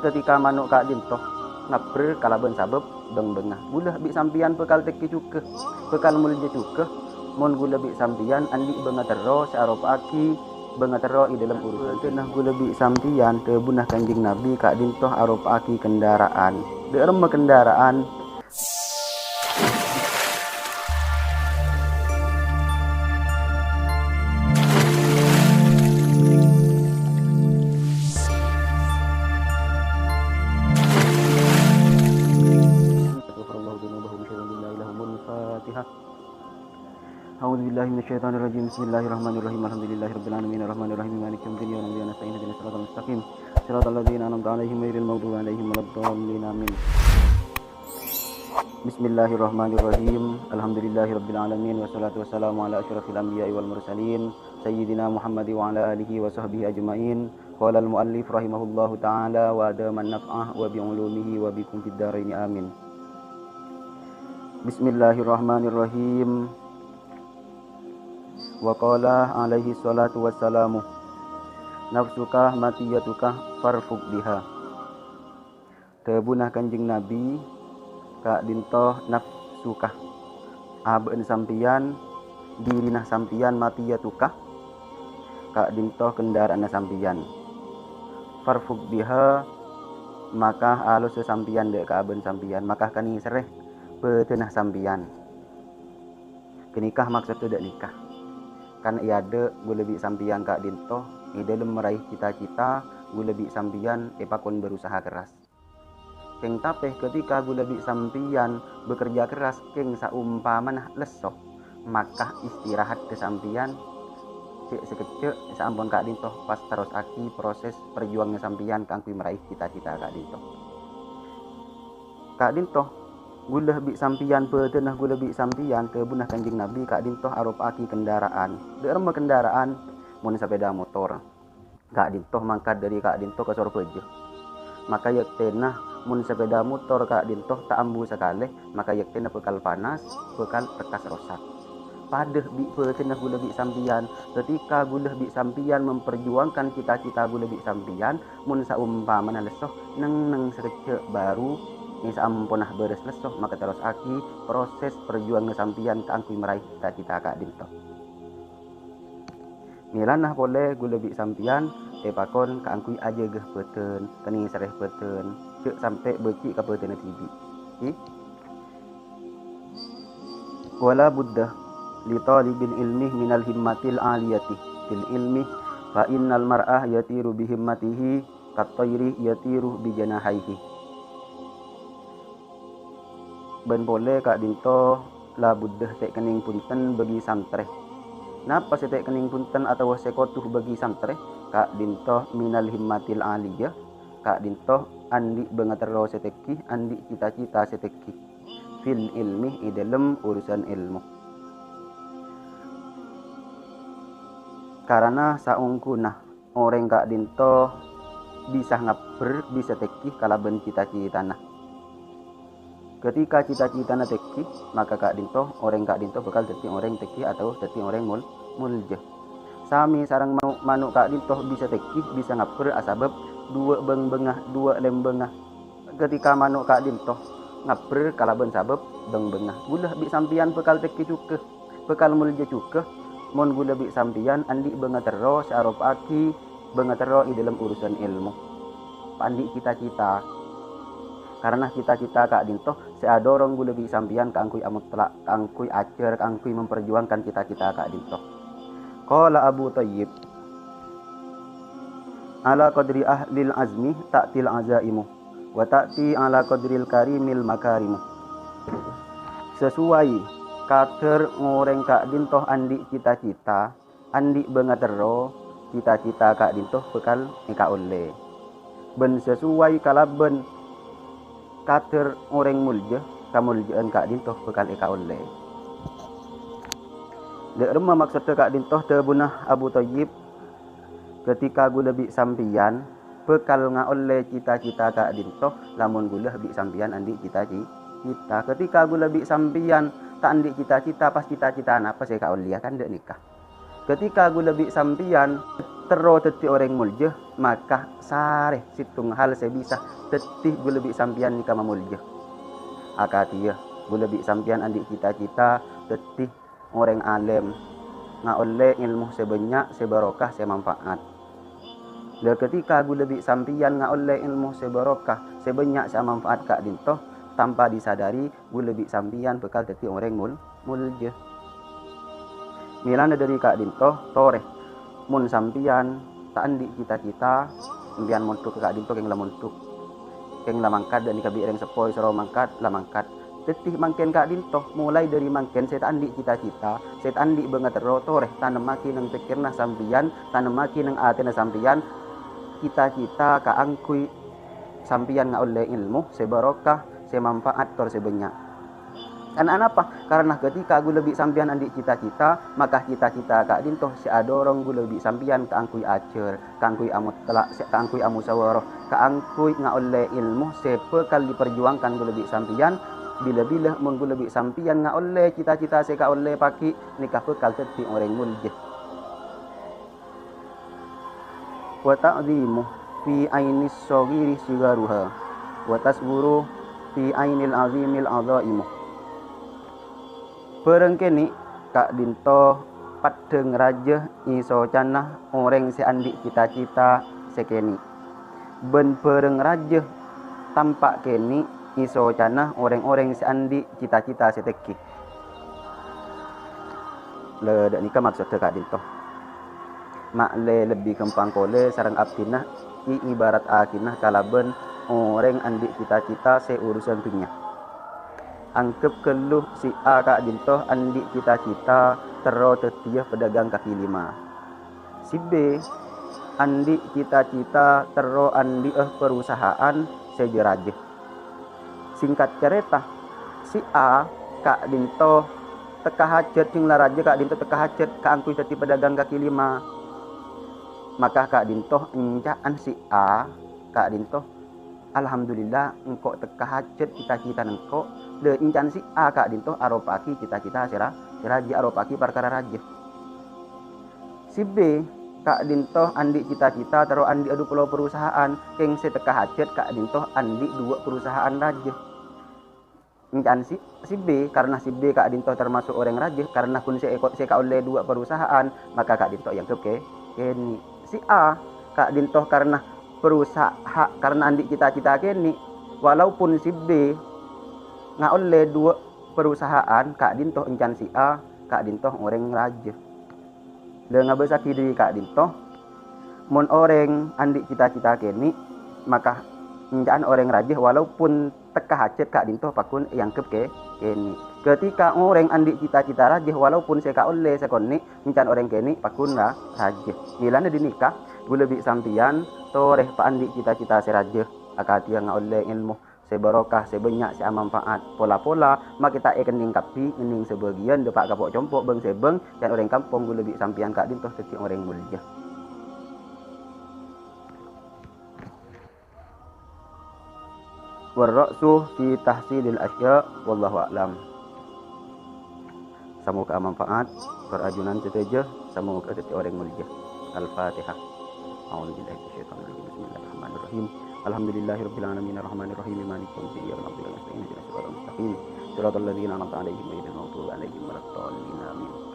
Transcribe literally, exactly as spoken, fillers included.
Ketika mano' ka'dhinto ngabbher kalabân sabâb bâng-bângnga, ghulâ bi' sampèyan bhâkal tèngghi jhughâ, bhâkal molja jhughâ, mon ghulâ bi' sampèyan andi' bângnga terro sè aropa'aghi bângnga terro è dhâlem urusan. Bâdâna ghulâ bi' sampèyan dhâbuna Kanjeng Nabi ka'dhinto aropa'aghi kendaraan. Dhâ' remma kendaraan? غفر الله ذنوبهم وشهد أن لا إله إلا الله. الفاتحة. أعوذ بالله من الشيطان الرجيم. بسم الله الرحمن الرحيم. الحمد لله رب العالمين. الرحمن الرحيم. مالك يوم الدين. إياك نعبد وإياك نستعين. اهدنا الصراط المستقيم. صراط الذين أنعمت عليهم غير المغضوب عليهم ولا الضالين. آمين. بسم الله الرحمن الرحيم. الحمد لله رب العالمين. والصلاة والسلام على أشرف الأنبياء والمرسلين. سيدنا محمد وعلى آله وصحبه أجمعين. قال المؤلف رحمه الله تعالى وأدام النفع وبعلومه وبكم في الدارين. آمين. بسم الله الرحمن الرحيم. وقال عليه الصلاة والسلام: نفسك مطيتك فارفق بها. Dhâbuna Kanjeng Nabi, ka'dhinto nafsuka, abâ'na sampèyan, dhirina sampèyan, matiyatuka, ka'dhinto kendaraanna sampèyan. Farfuk biha, maka alossa sampèyan dhâ' ka abâ'na sampèyan, maka kanèserrè bâdâna sampèyan. Ghânèka maksoddhâ dhâ' nèka. Kan è adâ' ghulâ bi' sampèyan ka'dhinto, è dhâlem maraih cita-cita, ghulâ bi' sampèyan èpakon berusaha keras. Kèng tapè ghâtèka ghulâ bi' sampèyan bekerja keras kèng saompamana lesso, maka istirahatta sampèyan cè' sakejjhâ' saampon ka'dhinto pas terrossaghi proses perjuanganna sampèyan kaangghuy maraih cita-cita ka'dhinto. Ka'dhinto, ghulâ bi' sampèyan, bâdâna ghulâ bi' sampèyan, dhâbuna Kanjeng Nabi, ka'dhinto aropa'aghi kendaraan. Dhâ' remma kendaraan? Mon sapèda motor. Ka'dhinto mangkat dhâri ka'dhinto ka Sorbhâjâ. Maka yèktèna mon sapèda motor ka'dhinto ta' ambu sakalè, maka yèktèna bhâkal panas, bhâkal tekkas rosak. Padâ bi' bâdâna ghulâ bi' sampèyan, ghâtèka ghulâ bi' sampèyan memperjuangkan cita-cita ghulâ bi' sampèyan, mon saompamana lesso, neng-neng sakejjhâ' bhuru, è saamponna bârâs lesso, maka terrossaghi proses perjuanganna sampèyan kaangghuy maraih cita-cita ka'dhinto. Mèlana polè ghulâ bi' sampèyan èpakon kaangghuy ajâgâ bâdân, kanèserrè bâdân, jhâ' sampè' bâji' ka bâdânna dhibi'. Hi? Wala budda li talibil ilmi minal himmatil aliyati fil ilmi, fa innal mar'a yatiru bi himmatihi kat thairi yatiru bi janahaihi. Bân polè ka'dhinto la budda ta' kennèng bhunten bagi santrè. Napa sè ta' kennèng bhunten atawa sè kodhu bagi santrè? Ka'dhinto minal himmatil aliyah, ka'dhinto andi' bângaterro sè tèngghi, andi' cita-cita sè tèngghi. Fil ilmi, è dhâlem urusan èlmo. Karana saongghuna orèng ka'dhinto bisa ngabbher, bisa tèngghi kalabân cita-citana. Ghâtèka cita-citana tèngghi, maka ka'dhinto orèng ka'dhinto bhâkal dhâddhi orèng tèngghi atawa dhâddhi orèng mol-, molja. Samè sareng mano'-mano' ka'dhinto bisa tèngghi, bisa ngabbher asabâb duwâ' bâng-bângnga, duwâ' lèmbângnga. Ghâtèka mano' ka'dhinto ngabbher kalabân sabâb bâng-bângnga, ghulâ bi' sampèyan bhâkal tèngghi jhughâ, bhâkal molja jhughâ, mon ghulâ bi' sampèyan andi' bângaterro sè aropa'aghi bângaterro è dhâlem urusan èlmo. Andi' cita-cita. Karana cita-cita ka'dhinto sè adhorong ghulâ bi' sampèyan kaangghuy amotlak, kaangghuy ajhâr, kaangghuy memperjuangkan cita-cita ka'dhinto. Qala Abu Thayyib, "Ala qadri ahlil azmi ta'til azaimu, wa ta'ti ala qadril karimil makarimu." Sasuwai kadhâr orèng ka'dhinto andi' cita-cita, andi' bângaterro, cita-cita ka'dhinto bhâkal èkaollè. Bân sasuwai kalabân kadhâr orèng molja, kamolja'an ka'dhinto bhâkal èkaollè. Dhâ' remma maksoddhâ ka'dhinto dhâbuna Abu Thayyib, "Ghâtèka ghulâ bi' sampèyan bhâkal ngaollè cita-cita ka'dhinto, lamon ghulâ bi' sampèyan andi' cita-ci-, cita. Ghâtèka ghulâ bi' sampèyan ta' andi' cita-cita, pas cita-cita napa sè èkaollèya, kan dhâ' nèka?" Ghâtèka ghulâ bi' sampèyan terro dhâddhi orèng molja, maka sarè sèttong hal sè bisa dhâddhi ghulâ bi' sampèyan nèka mamolja. Akadiyâ, ghulâ bi' sampèyan andi' cita-cita dhâddhi orèng alèm, ngaollè èlmo sè bânnya', sè barokah, sè manfaat. Lah, ketika ghulâ bi' sampèyan ngaollè èlmo sè barokah, sè bânnya', sè manfaat ka'dinto, tanpa disadari, ghulâ bi' sampèyan bhâkal dhâddhi orèng mol-, molja. Mèlana dhâri ka'dinto, torè, mon sampèyan ta' andi' cita-cita, sampèyan mondhuk ka ka'dinto kèng la mondhuk. Kèng la mangkat, dhâ' nèka bi' rèng seppo èsoro mangkat, la mangkat. Dhâddhi mangkèn ka'dinto, molaè dhâri mangkèn sè ta' andi' cita-cita, sè ta' andi' bângaterro, torè tanemmaghi neng pèkkèranna sampèyan, tanemmaghi neng atèna sampèyan, cita-cita kaangghuy sampèyan ngaollè èlmo sè barokah, sè manfaat, tor sè bânnya'. Karana anapa? Karana ketika ghulâ bi' sampèyan andi' cita-cita, maka cita-cita ka'dinto sè adorong ghulâ bi' sampèyan kaangghuy ajhâr, kaangghuy amottala', sè kaangghuy amosawaroh, kaangghuy ngaollè èlmo sè bhâkal èparjuwangkan ghulâ bi' sampèyan, bilâ-bilâ mon ghulâ bi' sampèyan ngaollè cita-cita sè èkaollè paghi', nèka bhâkal dhâddhi orèng molja. Wa ta'dhimu fi ainis shaghiri shigharuha, wa tasghuru fi ainil azimil azaimu. Bhârâng kènè' ka'dinto paddhâng rajâ è socana orèng sè andi' cita-cita sè kènè', bân bhârâng rajâ tampa' kènè' è socana orèng-orèng sè andi' cita-cita sè tèngghi. La, dhâ' nèka maksoddhâ ka'dinto. Ma'lè lebbi ghâmpang polè sareng abdhina, èibarattaghinah kalabân orèng andi' cita-cita sè urusan dhunnya. Angghep ghâllu si A ka'dinto andi' cita-cita terro dhâddhiyâ pedagang kaki lima. Si B andi' cita-cita terro andi'â perusahaan sè jâ-rajâ. Singkat carèta, si A ka'dinto tekka hajhât, jhâng la rajâ ka'dinto tekka hajhât kaangghuy dhâddhi pedagang kaki lima. Maka ka'dinto ènca'an si A ka'dinto, "Alhamdulillah, engko' tekka hajhât cita-citana engko'." La, ènca'an si A ka'dinto aropa'aghi cita-cita sè ra-, sè rajâ, aropa'aghi parkara rajâ. Si B ka'dinto andi' cita-cita terro andi'â du polo perusahaan, kèng sè tekka hajhât ka'dinto andi' duwâ' perusahaan rajâ. Ènca'an si, si B, karena si B ka'dinto termasuk orèng rajâ, karena ghun sè èko-, sè èkaollè duwâ' perusahaan, maka ka'dinto èangghep kè-, kènè'. Si A ka'dinto karena perusaha-, karena andi' cita-cita kènè', walaupun si B ngaollè duwâ' perusahaan, ka'dinto ènca'an si A ka'dinto orèng rajâ. La, ngabâsaghi dhâri ka'dinto, mon orèng andi' cita-cita kènè', maka ènca'an orèng rajâ, walaupun tekka hajhât ka'dinto pagghun èangghep kè-, kènè'. Ketika orèng andi' cita-cita rajâ, walaupun sè èkaollè sakonè', ènca'an orèng kènè' pagghun ra-, rajâ. Mèlana dhâri nèka, ghulâ bi' sampèyan torè paandi' cita-cita sè rajâ, akadiyâ ngaollè èlmo sè barokah, sè bânnya', sè amanfaat. Pola-pola, makè ta' èkennèng kabbhi, ngennèng sabâgiyân, dâpa' ka po'-compo', bâng-sèbâng, ènca'an orèng kampong ghulâ bi' sampèyan ka'dinto dhâddhi orèng molja. Warra'su fi tahsilil asya', wallahu a'lam. Samoga manfaat, tor ajunan sadhâjâ, samoga dhâddhi orèng molja. Al-Fatihah. A'udzubillahi minasyaitonirrajim. Bismillahirrahmanirrahim. Alhamdulillahirabbil alamin, arrahmanirrahim, maliki yaumiddin, iyyaka na'budu wa iyyaka nasta'in, ihdinas siratal mustaqim, siratal ladzina an'amta 'alaihim, ghairil maghdubi 'alaihim waladdallin. Amin.